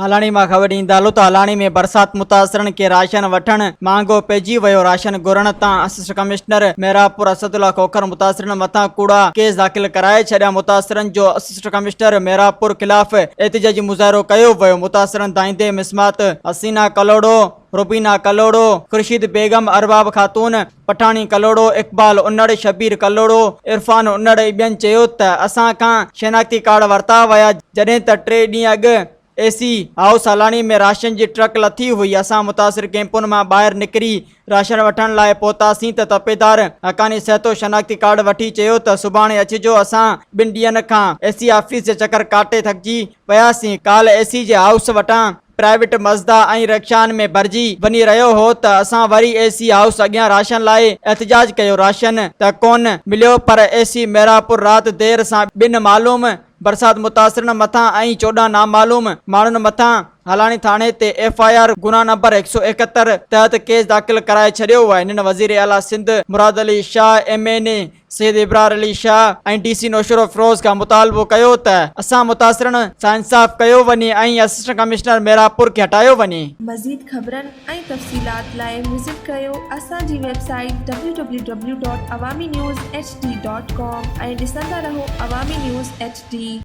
هالاڻي مان خبر ڏيندا هلو ته هالاڻي ۾ برسات متاثرن کي راشن وٺڻ مهانگو پئجي ويو، راشن گهرڻ تان اسسٽنٽ ڪمشنر ميرپور اسدالله کوکر متاثرن مٿان ڪوڙا ڪيس داخل ڪرائي ڇڏيا، متاثرن جو اسسٽنٽ ڪمشنر ميرپور خلاف احتجاجي مظاهرو ڪيو ويو، متاثرن دائيندي مسمات حسينا ڪلهوڙو، روبينا ڪلهوڙو، خورشيد بيگم، ارباب خاتون، پٺاڻي ڪلهوڙو، اقبال انڙ، شبير ڪلهوڙو، عرفان انڙ ۽ ٻين چيو ته اسان کان شناختي ڪارڊ ورتا ويا جڏهن ته ٽي ڏينهن اڳ اي سي هائوس هالاڻي ۾ راشن جي ٽرڪ لٿي هئي اسان متاثر ڪئمپن مان ٻاهر نڪري راشن وٺڻ لاء پهتاسين ته تپيدار حقاني سهتو شناختي ڪارڊ وٺي چيو ته سڀاڻي اچجو اسان ٻن ڏينهن کان اي سي آفيس جا چڪر ڪاٽي ٿڪجي پياسين ڪالهه اي سي جي هائوس وٽان پرائيويٽ مزدا ۽ رڪشائن ۾ ڀرجي وڃي رهيو هو ته اسان وري اي سي هائوس اڳيان راشن لاء احتجاج ڪيو راشن ته ڪونه مليو پر اي سي ميرانپور رات دير سان ٻن معلوم برسات متاثرن مٿان ۽ 14 نامعلوم ماڻهن مٿان هالاڻي ٿاڻي تي ايف I R گناهه نمبر 171 تحت ڪيس داخل ڪرائي ڇڏيو آهي هنن وزير اعليٰ Sindh Murad Ali Shah M N A Syed Ibrar Ali Shah ۽ D C Naushahro Feroze کان مطالبو ڪيو ته اسان متاثرن سان انصاف ڪيو وڃي ۽ اسسٽنٽ ڪمشنر ميرانپور کي هٽايو وڃي. مزيد خبرن ۽ تفصيلات لاء وزٽ ڪريو اسان جي website W W W dot Awami news H D dot com ۽ ڏسندا رهو عوامي نيوز ايڇ ڊي.